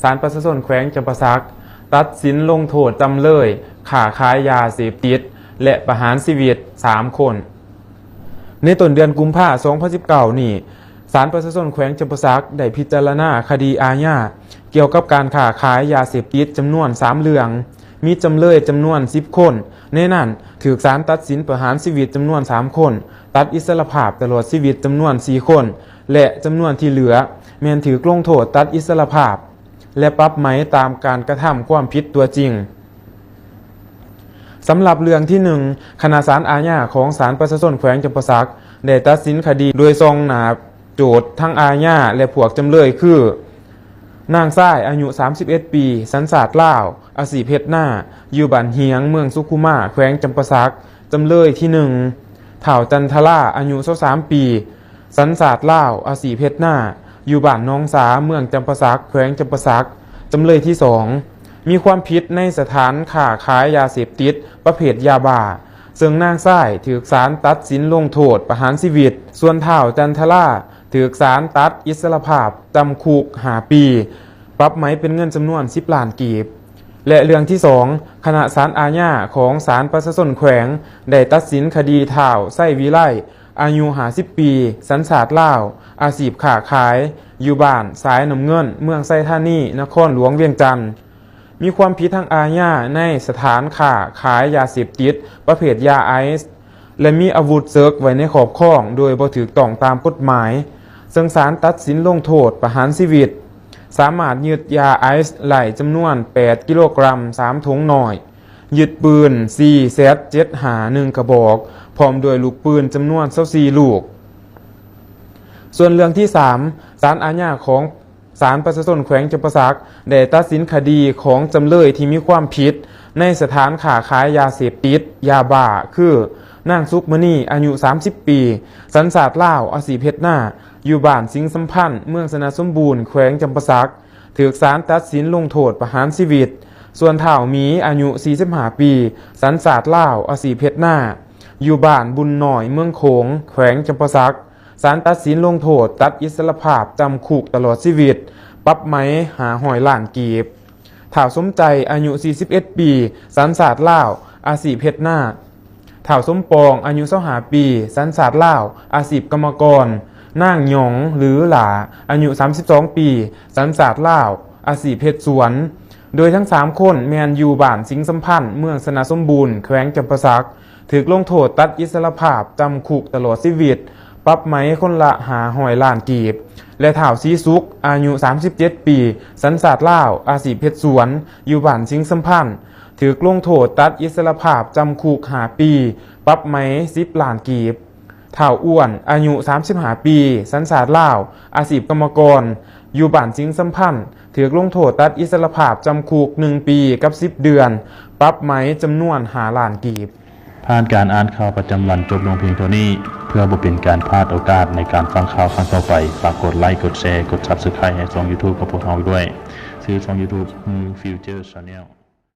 ສານປະຊາຊົນແຂວງຈຳປາສັກຕັດສິນລົງໂທດຈຳເລີຍຄ້າຂາຍຢາເສບຕິດ ແລະ ປະຫານຊີວິດສາມຄົນ. ໃນຕົ້ນເດືອນກຸມພາ ສອງພັນສິບເກົ້ານີ້, ສານປະຊາຊົນແຂວງຈຳປາສັກໄດ້ພິຈາລະນາຄະດີອາຍາກ່ຽວກັບການຄ້າຂາຍຢາເສບຕິດຈຳນວນສາມເລື່ອງ, ມີຈຳເລີຍຈຳນວນສິບຄົນ, ໃນນັ້ນຖືກສານຕັດສິນປະຫານຊີວິດຈຳນວນສາມຄົນ, ຕັດອິດສະຫຼະພາບຕະຫຼອດຊີວິດຈຳນວນສີ່ຄົນ ແລະ ຈຳນວນທີ່ເຫຼືອແມ່ນຖືກລົງໂທດຕັດອິດສະຫຼະພາບ ແລະ ປັບໃໝຕາມການກະທຳຄວາມຜິດຕົວຈິງ. ສຳລັບເລື່ອງທີໜຶ່ງ, ຄະນະສານອາຍາຂອງສານປະຊາຊົນແຂວງຈຳປາສັກໄດ້ຕັດສິນຄະດີໂດຍສ່ອງໜ້າໂຈດທັງອາຍາ ແລະ ພວກຈຳເລີຍຄື ນາງຊາຍ ອາຍຸສາມສິບເອັດປີ, ສັນຊາດລາວ, ອາຊີບເຮັດນາ, ຢູ່ບ້ານຫຽງ, ເມືອງສຸຂຸມາ, ແຂວງຈຳປາສັກ. ຈຳເລີຍທີໜຶ່ງ, ທ້າວ ຈັນທະລາ, ອາຍຸຊາວສາມປີ, ສັນຊາດລາວ, ອາຊີບເຮັດນາ, ຢູ່ບ້ານໜອງສາ, ເມືອງຈຳປາສັກ, ແຂວງຈຳປາສັກ. ຈຳເລີຍທີສອງ ມີຄວາມຜິດໃນສະຖານຄ້າຂາຍຢາເສບຕິດປະເພດຢາບ້າ, ເຊິ່ງນາງຊາຍຖືກສານຕັດສິນລົງໂທດປະຫານຊີວິດ, ສ່ວນທ້າວ ຈັນທະລາ ຖືກສານຕັດອິດສະຫຼະພາບ, ຈຳຄຸກຫ້າປີ, ປັບໃໝເປັນເງິນຈຳນວນສິບລ້ານກີບ. ແລະ ເລື່ອງທີສອງ, ຄະນະສານອາຍາຂອງສານປະຊາຊົນແຂວງໄດ້ຕັດສິນຄະດີທ້າວ ໄຊວິໄລ, ອາຍຸຫ້າສິບປີ, ສັນຊາດລາວ, ອາຊີບຄ້າຂາຍ, ຢູ່ບ້ານສາຍນ້ຳເງິນ, ເມືອງໄຊທານີ, ນະຄອນຫຼວງວຽງຈັນ, ມີຄວາມຜິດທາງອາຍາໃນສະຖານຄ້າຂາຍຢາເສບຕິດປະເພດຢາໄອສ໌ ແລະ ມີອາວຸດເສິກໄວ້ໃນຄອບຄອງໂດຍບໍ່ຖືກຕ້ອງຕາມກົດໝາຍ, ເຊິ່ງສານຕັດສິນລົງໂທດປະຫານຊີວິດ. ສາມາດຍຶດຢາໄອສ໌ໄດ້ຈຳນວນແປດກິໂລກຣາມສາມຖົງນ້ອຍ, ຍຶດປືນຊີແຊັດເຈັດຫ້າໜຶ່ງກະບອກ, ພ້ອມດ້ວຍລູກປືນຈຳນວນຊາວສີ່ລູກ. ສ່ວນເລື່ອງທີສາມ, ສານອາຍາຂອງ ສານປະຊາຊົນແຂວງຈຳປາສັກໄດ້ຕັດສິນຄະດີຂອງຈຳເລີຍທີ່ມີຄວາມຜິດໃນສະຖານຄ້າຂາຍຢາເສບຕິດ, ຢາບ້າ, ຄື ນາງ ສຸກມະນີ ອາຍຸສາມສິບປີ, ສັນຊາດລາວ, ອາຊີບເຮັດນາ, ຢູ່ບ້ານສິງສຳພັນ, ເມືອງຊະນະສົມບູນ, ແຂວງຈຳປາສັກ, ຖືກສານຕັດສິນລົງໂທດປະຫານຊີວິດ. ສ່ວນທ້າວ ໝີ ອາຍຸສີ່ສິບຫ້າປີ, ສັນຊາດລາວ, ອາຊີບເຮັດນາ, ຢູ່ບ້ານບຸນນ້ອຍ, ເມືອງໂຂງ, ແຂວງຈຳປາສັກ, ສານຕັດສິນລົງໂທດຕັດອິດສະຫຼະພາບ, ຈຳຄຸກຕະຫຼອດຊີວິດ, ປັບໃໝຫ້າຮ້ອຍລ້ານກີບ. ທ້າວ ສົມໃຈ ອາຍຸສີ່ສິບເອັດປີ, ສັນຊາດລາວ, ອາຊີບເຮັດນາ. ທ້າວ ສົມປອງ ອາຍຸຊາວຫ້າປີ, ສັນຊາດລາວ, ອາຊີບກຳມະກອນ. ນາງ ຫຍອງ ຫຼື ຫຼ້າ ອາຍຸສາມສິບສອງປີ, ສັນຊາດລາວ, ອາຊີບເຮັດສວນ. ໂດຍທັງສາມຄົນແມ່ນຢູ່ບ້ານສິງສຳພັນ, ເມືອງຊະນະສົມບູນ, ແຂວງຈຳປາສັກ. ຖືກລົງໂທດຕັດອິດສະຫຼະພາບ, ຈຳຄຸກຕະຫຼອດຊີວິດ, ປັບໃໝຄົນລະຫ້າຮ້ອຍລ້ານກີບ ແລະ ທ້າວ ສີສຸກ ອາຍຸສາມສິບເຈັດປີ, ສັນຊາດລາວ, ອາຊີບເຮັດສວນ, ຢູ່ບ້ານສິງສຳພັນ, ຖືກລົງໂທດຕັດອິດສະຫຼະພາບ, ຈຳຄຸກຫ້າປີ, ປັບໃໝສິບລ້ານກີບ. ທ້າວ ອ້ວນ ອາຍຸສາມສິບຫ້າປີ, ສັນຊາດລາວ, ອາຊີບກຳມະກອນ, ຢູ່ບ້ານສິງສຳພັນ, ຖືກລົງໂທດຕັດອິດສະຫຼະພາບ, ຈຳຄຸກໜຶ່ງປີກັບສິບເດືອນ, ປັບໃໝຈຳນວນຫ້າລ້ານກີບ. ຜ່ານການອ່ານຂ່າວປະຈຳວັນຈົບລົງພຽງເທົ່ານີ້. ເພື່ອບໍ່ເປັນການພາດໂອກາດໃນການຟັງຂ່າວຄັ້ງຕໍ່ໄປ, ຝາກກົດໄລ, ກົດແຊ, ກົດ Subscribe ໃຫ້ຊ່ອງ YouTube ຂອງພວກເຮົາດ້ວຍ. ຊື່ຊ່ອງ YouTube ຮື Future Channel.